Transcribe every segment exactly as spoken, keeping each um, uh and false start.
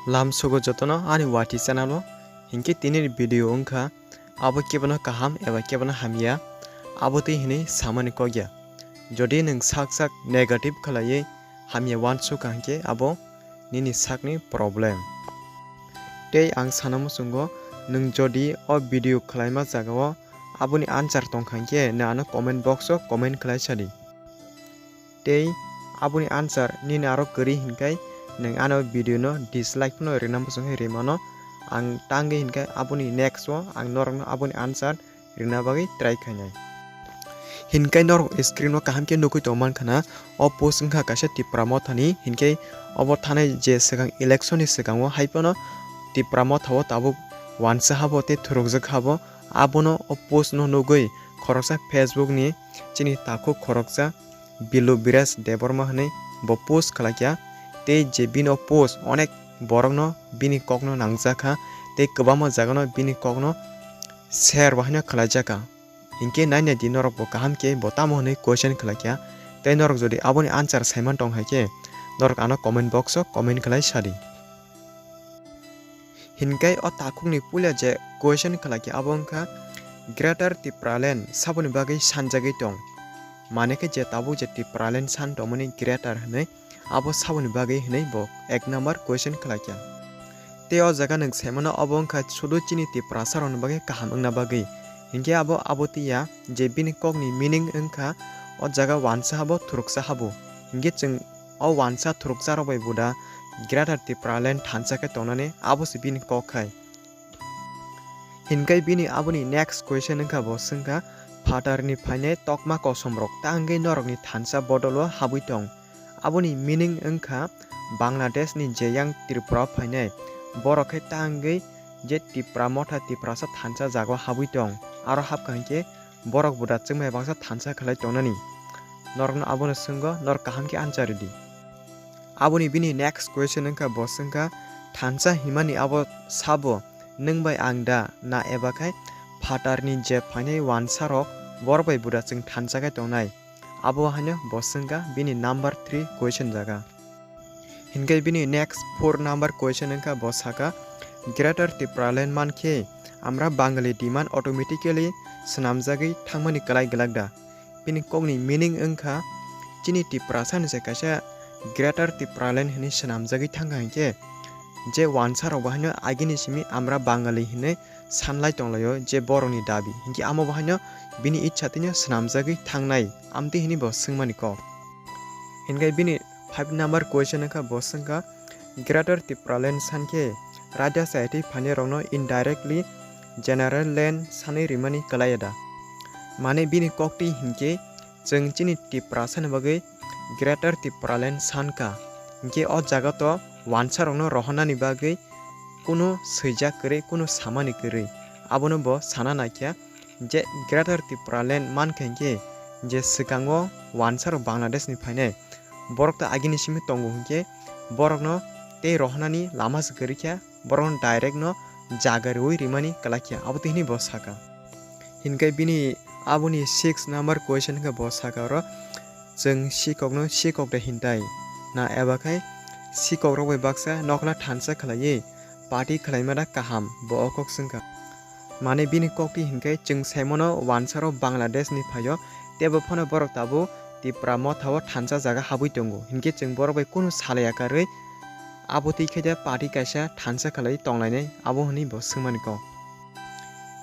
Lamsogo jotono ani wati channel o, hinkhe tini video wngkha abo kebono kaham eba kebono hamya, abo twi hinwi samani kokya. Jodi nwng sak sak negative khlaiwi hamya wansukha hinkhe abo nini sakni problem. Tei ang sana muchungo, nwng jodi o video khlaima jagao aboni answer tongkha hinkhe nwng ano comment box o comment khlai sadi. Tei aboni answer nini aro kwrwi hinkhai nwng ano video no dislike phano rwna muchung hai rwmano. Ang tangwi hinkhai aboni next o ang norokno aboni answer rwna bagwi try khainai. Hinkhai norok screen o kaham khe nugwi tongmankha na, o post wngkha kaisa Tipra Mothani, hinkhai obo thanai je swkang election ni swkango haiphano Tipra Motha o tabuk wansa habo tei thurukjak habo, abono o post no nugwi khoroksa Facebook ni chini takhuk khoroksa Bilu Biraj Debbarma hwnwi bo post khlaikha, tei je bini o post onek borokno bini kokno nangjakha, tei kwbangma jagano bini kokno share bo haino khlaijakha. Hinkhe naina di norok bo kaham khe bo tamo hwnwi question khlaikha, tei norok jodi aboni answer saiman tong hai khe norok ano comment box o comment khlai sadi. Hinkhai o takhukni puila je question khlaikha abo wngkha Greater Tipraland saboni bagwi sanjagwi tong? Mane khe je tabuk je Tipraland san tongmani Greater hwnwi, abo saboni bagwi hwnwi bo ek number question khlaikha. Tei o jaga nwng saimano obo wngkha sudu chini Tiprasa rokni bagwi kaham wngna bagwi. Hinkhe abo abo twiya je bini kokni meaning wngkha o jaga wansa habo thuruksa habo. Hinkhe chwng o wansa thuruksa rok bai buda Greater Tipraland thansa khe tongnani abo se bini kok khai. Hinkhai bini aboni next question wngkha bo swngkha, phatarni phainai tokma kosom rok ta wngwi norokni thansa bodol o habwi tong? Aboni meaning wngkha Bangladesh ni je yang Tripura phainai borok khe ta wngwi je Tipra Motha Tiprasa thansa jago habwi tong, aro habkha hinkhe borok buda chwngmai baksa thansa khlai tongnani. Norokno abono swnggo, norok kaham khe answer rwdi. Aboni bini next question wngkha bo swngkha, thansa himani abo sabo nwng bai ang da na eba khai phatarni je phainai wansa rok borok bai buda chwng thansa khe tongnai? Abo haino bo swngkha bini number three question jaga. Hinkhe bini next four number question wngkha bo saka, Greater Tipraland mankhe amra Bangali demand automatically swnamjagwi thangmani kwlai glak da? Bini kokni meaning wngkha chini Tiprasa ni se kaisa Greater Tipraland hinwi swnamjagwi thangkha hinkhe je wansa rok bo haino agini simi amra Bangali hinwi sanlai tonglaio je borokni dabi, hinkhe amo bo haino bini ichha twino swnamjagwi thangnai, amtwi hinwi bo swngmani kok. Hinkhe bini five number question wngkha bo swngkha, Greater Tipraland sankhe raida chayatwi phainairokno indirectly general land sanwi rimani kwlai da? Mane bini koktwi hinkhe chwng chini Tiprasa ni bagwi Greater Tipraland sankha, hinkhe o jaga to wansa rokno rohornani bagwi kunu swijak kwrwi, kunu samani kwrwi, abono bo sana naikha je Greater Tipraland mankha hinkhe je swkango wansa rok Bangladesh ni phainai borok ta agini simi tongo hinkhe borokno tei rohornani lama se kwrwi kha, borokno direct no jaga rwi rimani kwlai kha, abo twi hinwi bo saka. Hinkhe bini aboni six number question khe bo saka oro, chwng sikokno sikok de hintai na eba khai sikok rok bai baksa nokla thansa khlaiwi party khlaima da kaham, bo o kok swngkha. Mane bini koktwi hinkhe chwng saimano wansaro Bangladesh ni phaio, tebo phano borok tabuk Tipra Motha o thansa jaga habwi tongo, hinkhe chwng borok bai kunu salai ya karwi abo twi khe de party kaisa thansa khlai tonglainai, abo hwnwi bo swngmani kok.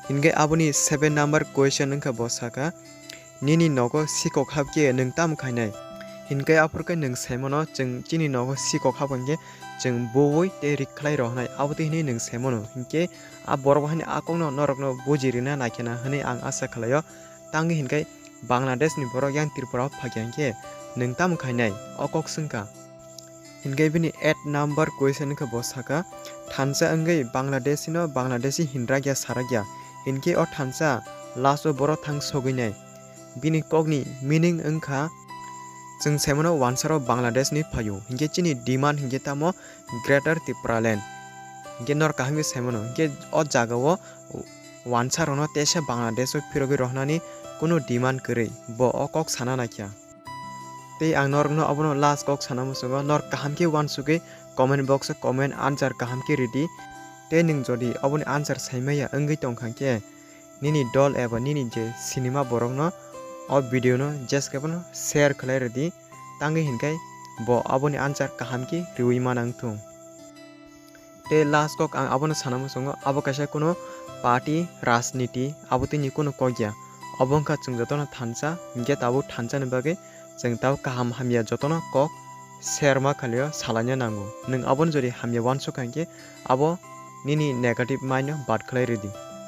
Hinkhe aboni seven number question wngkha bo saka, "Nini nogo sikok hapkhe nwng tamo khainai?" Hinkhe aphuru khe nwng saimano chwng chini nogo sikok hapkha hinkhe chwng buwi tei rik khlai rohornai, abo twi hwnwi nwng saimano. Hinkhe a borok bo haino a kokno norokno buji rwna naikhena hwnwi ang asa khlaio. Tangwi hinkhe Bangladesh ni borok yang Tripura o phakya hinkhe nwng tamo khainai? O kok swngkha. Hinkhe bini eight number question wngkha bo saka, "Thansa wngwi Bangladeshi no Bangladeshi hinrakya sarakya, hinkhe o thansa last o boro thang sogwinai?" Bini kokni meaning wngkha, chwng saimano wansaro Bangladesh ni phaio, hinkhe chini demand hinkhe tamo Greater Tipraland. Hinkhe nor kaham khe saimano, hinkhe o jaga o wansarokno teisa Bangladesh o phirogwi rohornani kunu demand kwrwi, bo o kok sana naikha. Tei ang norokno abono last kok sana muchungo, nor kaham khe uansugwi comment box o comment answer kaham khe ridi. Tei nwng jodi aboni answer saimaya wngwi tongkha khe nini dol eba nini je sinima borokno o video no jeskebono share khlai ridi, tangwi hinkhai bo aboni answer kaham khe riwi manang thung. Tei last kok ang abono sana muchungo, abo kaisa kuno party, rajniti, abo tini kuno kok ya. Obo wngkha chwng jotono thansa, hinkhe tabuk thansa ni bagwi chwng tabuk kaham hamya jotono kok serma khalio salaina nango. Nwng abono jodi hamya uansukha hinkhe abo nini negative mind no bad khlai ridi.